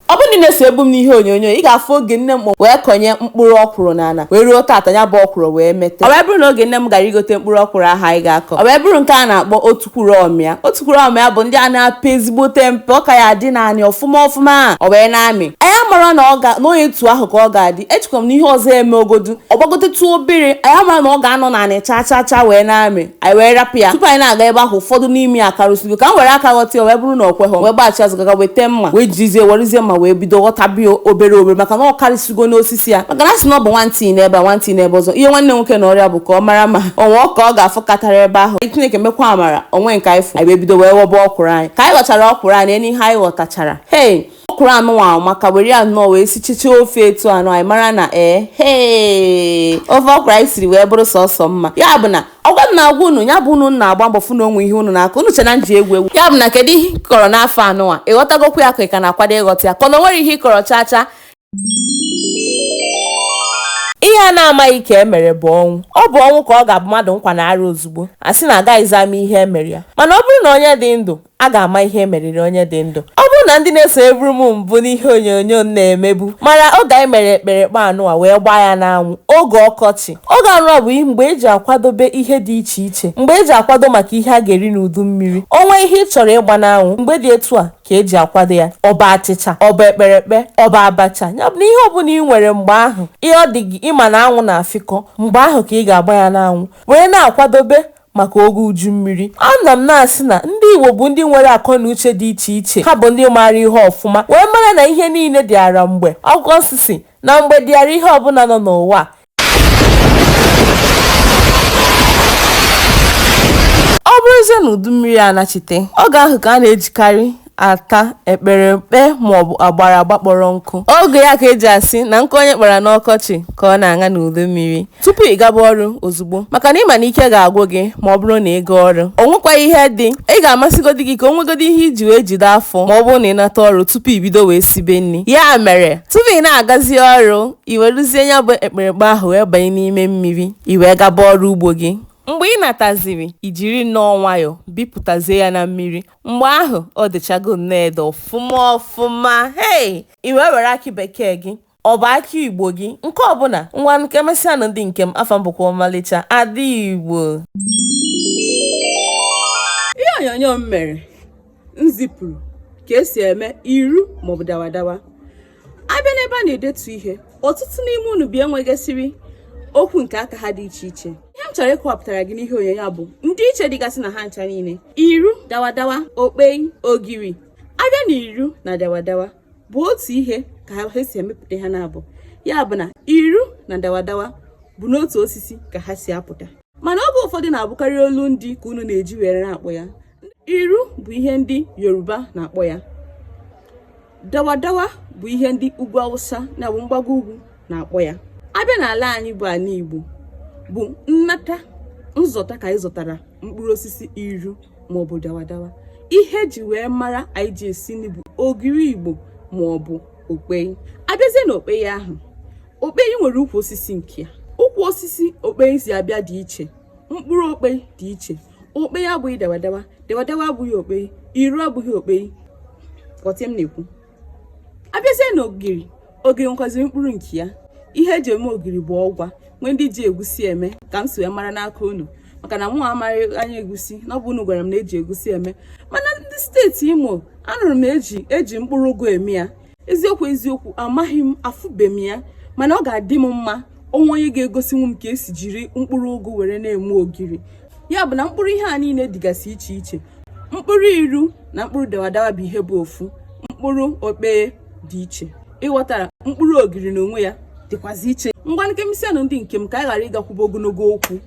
Ọ bụrụ na ị na-eso ebu m n'ihe onyonyo, ị ga-afụ oge nne m wee kọnye mkpụrụ ọkwụrụ n'ala wee ruo tata, ya bụ ọkwụrụ wee mete. Ọ wee bụrụ na oge nne m gara igote mkpụrụ ọkwụrụ ahụ anyị ga-akọ, ọ wee bụrụ nke a na-akpọ otukwuru ọmịa. Otukwuru ọmịa bụ ndị a na-apị ezigbote mpe, ọ ka ya adị naanị ọfụma ọfụma, ọ wee na-amị. Anyị amara na ọ ga na onye etu ahụ ka ọ ga-adị. Echekwa m na ihe ọzọ eme ogodu ọ gbagotetụ obere, anyị amara na ọ ga-anọ naanị chaa chaa chaa wee na-amị. Anyị wee rapụ ya tupu anyị na-aga ebe ahụ, ụfọdụ n'ime ya akarụsigo. Ka m were aka ghọta ya, wee bụrụ na ọ kweghọ, wee gbaghachi azụ gaga weta mma, wee jizie werezie mma wee bido ghọtabịa obere obere, maka na ọ karịsịgo n'osisi ya, maka na a sị na ọ bụ nwantị n'ebe a, nwantị n'ebe ọzọ. Ihe nwanne nwoke na ọrịa bụ ka ọ mara ma onwe ọ ka ọ ga-afụ katara ebe ahụ. Chineke mekwa amara onwe nke anyị fụ, anyị wee bido wee ghọba ọkwụrụ anyị. Ka anyị ghọchara ọkwụrụ anyị, enu ihe anyị ghọtachara, hei, ọkwụrụ anụnwa amaka. Were ya nnọọ wee sichicha ofe etu anụ, anyị mara na ee, hee, ofe ọkwụrụ anyị siri wee bụrụ sọsọ mma. Ya bụ na ọgwa m na-agwa unu, ya bụ unu na-agba mbọ fụ na onwe ihe unu na-akọ, unu che na nji egwu egwu. Ya bụ na kedu ihe ị kọrọ n'afọ anụnwa? Ịghọtagokwu ya ka ị ka na-akwado ịghọta ya, ka ọ na o nwere ihe ị kọrọ chaa chaa? Ihe a na-amaghị ka e mere bụ ọnwụ. Ọ bụ ọnwụ ka ọ ga-abụ mmadụ nkwa na arụ ozugbo a sị na agaghịzi ama ihe e mere ya. Mana ọ bụrụ na onye dị ndụ, a ga-ama ihe emeriri onye dị ndụ. Ọ bụrụ na ndị na-eso eburu m mbụ n'ihe onyonyo m na-emebu mara oge anyị mere ekperekpe anụwa wee gbaa ya n'anwụ oge ọkọchị, oge anụwa bụ mgbe eji akwadobe ihe dị iche iche, mgbe eji akwado maka ihe a ga-eri n'udu mmiri. Onwe ihe ị chọrọ ịgba n'anwụ, mgbe dị etu a ka eji akwado ya. Ọ bụ achịcha, ọ bụ ekperekpe, ọ bụ abacha, ya bụ na ihe ọbụla ị nwere mgbe ahụ, ihe ọ dị gị ịma na anwụ na-afịkọ, mgbe ahụ ka ị ga-agba ya n'anwụ wee na-akwadobe maka oge uju mmiri. Ana m na-asị na ndị Igbo bụ ndị nwere akọ na uche dị iche iche. Ha bụ ndị maara ihe ọfụma wee mara na ihe niile dịara mgbe. Akwụkwọ nsọ si na mgbe dịara ihe ọbụla nọ n'ụwa. Ọ bụrụzie na udu mmiri anachite, oge ahụ ka a na-ejikarị ata ekperekpe maọbụ agbara agba kpọrọ nkụ. Oge ya ka eji asị na nkụ onye kpara n'ọkọchị ka ọ na-aṅa n'udu mmiri. Tupu ị gaba ọrụ ozugbo, maka na ịma na ike ga-agwụ gị ma ọ bụrụ na ị gaa ọrụ, o nwekwaghị ihe dị ị ga-amasịgodi gị ka o nwegodi ihe iji wee jide afọ ma ọ bụrụ na ị nata ọrụ tupu i bido wee sibe nri. Ya mere, tupu ị na-agazi ọrụ, i weruzie ya bụ ekperekpe ahụ wee banye n'ime mmiri, i wee gaba ọrụ ugbo gị. Mgbe ị nataziri, i jiri nnọọ nwayọọ bipụtazie ya na mmiri. Mgbe ahụ ọ dịchago nnọọ ede ọfụma ọfụma. Hei, i wee were akị bekee gị, ọ bụ akị Igbo gị, nke ọbụla. Ngwa, nke mesịanụ. Ndị nke m, afọ m bụkwa ọmalịcha Ada Igbo. Ihe onyonyo m mere m zipụrụ ka esi eme iru maọbụ dawadawa. Abịa n'ebe a na-edetu ihe, ọtụtụ n'ime unu bi enwegasịrị okwu nke aka ha dị iche iche. Ihe m chọrọ ịkọwapụtara gị n'ihe onyonyo a bụ ndị iche dịgasị na ha ncha niile: iru, dawadawa, okpei, ogiri. Abịa na iru na dawadawa bụ otu ihe ka ha si emepụta ha na-abụ. Ya bụ na iru na dawadawa bụ n'otu osisi ka ha si apụta, mana oge ụfọdụ na-abụkarị olu ndị ka unu na-eji were na-akpọ ya. Iru bụ ihe ndị Yoruba na-akpọ ya, dawadawa bụ ihe ndị ugwu Awụsa na bụ mgbago ugwu na-akpọ ya. Abịa n'ala anyị bụ ala Igbo, bụ nnata nzọta ka anyị zọtara mkpụrụ osisi iru maọbụ dawadawa. Ihe eji wee mara anyị ji esi nri bụ ogiri Igbo maọbụ okpei. Abịazie na okpei ahụ, okpei nwere ukwu osisi nke ya. Ukwu osisi okpei si abịa dị iche, mkpụrụ okpei dị iche. Okpei abụghị dawadawa, dawadawa abụghị okpei, iru abụghị okpei. Ghọta m na-ekwu. Abịazie na ogiri, ogiri nwekwaziri mkpụrụ nke ya. Ihe eji eme ogiri bụ ọgwa nwee ndị ji egusi eme, ka m si wee mara n'aka unu, maka na mụ amaghị anya egusi na ọ bụ unu gwara m na eji egusi eme. Mana ndị steeti Imo, anụrụ m eji mkpụrụ ụgụ eme ya. Eziokwu eziokwu, amaghị m, afụbe m ya, mana ọ ga-adị m mma onwe onye ga-egosinwu m ka esi jiri mkpụrụ ụgụ were na-eme ogiri. Ya bụ na mkpụrụ ihe a niile dịgasị iche iche. Mkpụrụ iru na mkpụrụ dawadawa bụ ihe bụ ofu, mkpụrụ okpei dị iche, ịghọtara? Mkpụrụ ogiri na onwe ya dịkwazi iche. Ngwa, nkemisianụ ndị nke m, ka anyị ghara ịgakwube ogologo okwu.